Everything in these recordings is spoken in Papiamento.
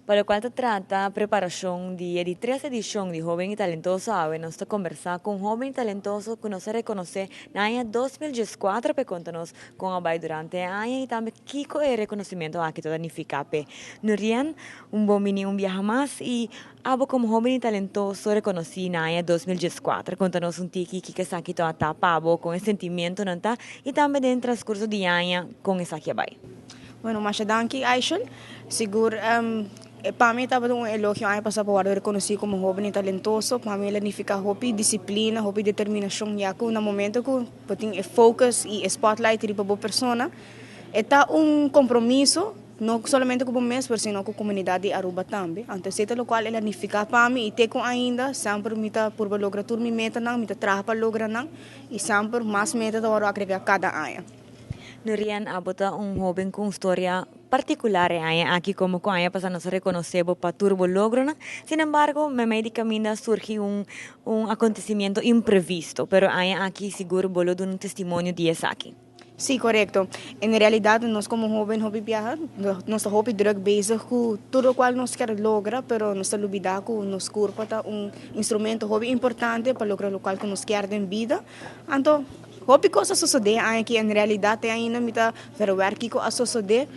Pa locual ta trata preparacion di e di tres edicion di Hoben y Talentoso awe nos ta combersa cu un hoben y talentoso cu nos a reconoce na aña 2014 p'e conta nos con a bay durante e aña y tambe kico e reconocimento aki ta nifica p'e. Nurien, un bon bini un biaha mas y abo como hoben y talentoso reconoci na aña 2014, conta nos un tiki kico esaki ta pa abo, con e sentimientonan ta y tambe den transcurso di aña con esaki a bay. Bueno, masha danki, Aishel. Sigur, pa mi tabata un elogio aña pasa pa reconoci como hoben y talentoso. Pa mi significa hopi disciplina, hopi determinacion, ya cu na momento cu tin focus y spotlight riba bo persona, ta un compromiso, no solamente cu bo mes, sino cu e comunidad di Aruba tambe. Anto, esey ta locual el a significa pa mi y te cu ainda, semper mi ta purba logra tur mi meta nan, mi ta traha pa logra nan, y semper mas meta ta agrega cada aña. Nurian, abo ta un hoben cu un historia particular aki como cu aña pasa nos a reconoce pa tur bo logro. Sin embargo, meimei di caminda a surgi un acontecimento imprevisto, pero aña aki sigur bo lo duna un testimonio di esaki. Si, corecto. En realidad, nos como hoben hopi biaha, nos ta hopi druk bezig cu tur locual nos kier logra, pero nos ta lubida cu nos curpa ta un instrumento hopi importante pa logra locual cu nos kier den bida. Anto, hopi cos a sucede aki, en realidad ainda mi ta verwerk kico a sucede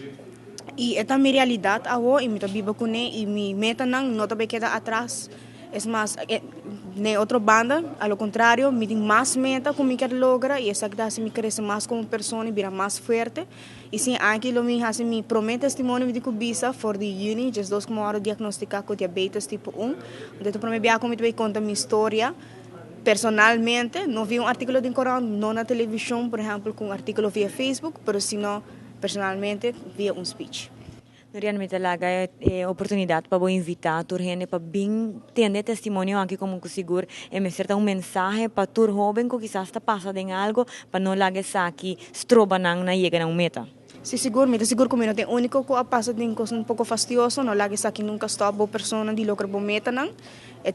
y e ta mi realidad awo y mi ta biba cune y mi meta nan no ta keda atras. Es mas, na otro banda, a lo contrario, mi tin mas meta cu mi kier logra y esaki ta haci mi crece mas como persona y bira mas fuerte. Y si aki lo mi haci mi prome testimonio di bisa for di juni, 12 cu mi a diagnostica cu diabetes tipo 1. Anto, prome biaha cu mi ta conta mi historia personalmente, no via un articulo di corant, no na television, por ehempel, cu un articulo via Facebook, pero sino personalmente via un speech. Nurian, mi ta laga e oportunidad pa invita tur hende pa bin tende testimonio aki, como cu sigur e mester un mensahe pa tur hoben cu kisas ta pasa den algo, pa no laga esaki stroba nan na yega na un meta. Si, sigur, mi ta sigur cu mi no ta e unico cu a pasa den cos un poco fastidioso, no laga esaki nunca stop bo persona di logra bo meta nan.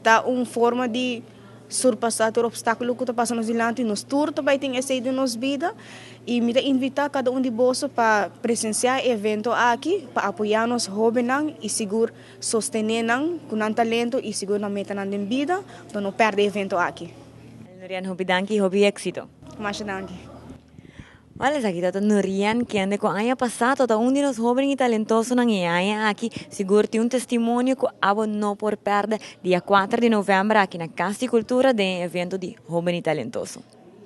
Ta un forma di surpasa tur obstaculo cu ta pasa nos dilanti, nos tur tambe tin esey den nos bida y mi ta invita cada un di boso pa presencia e evento aki, pa apoya nos hobennan y sigur sostene nan cu nan talento y sigur nan meta nan den bida, pa no perde e evento aki. Nurian, hopi danki, hopi exito. Masha danki. Wala, aki ta Nurian, kende cu aña pasa ta un di nos hoben y talentoso nan aña aki sigur tin un testimonio cu abo no por perde dia 4 di november aki na Cas di Cultura den evento di Hoben y Talentoso.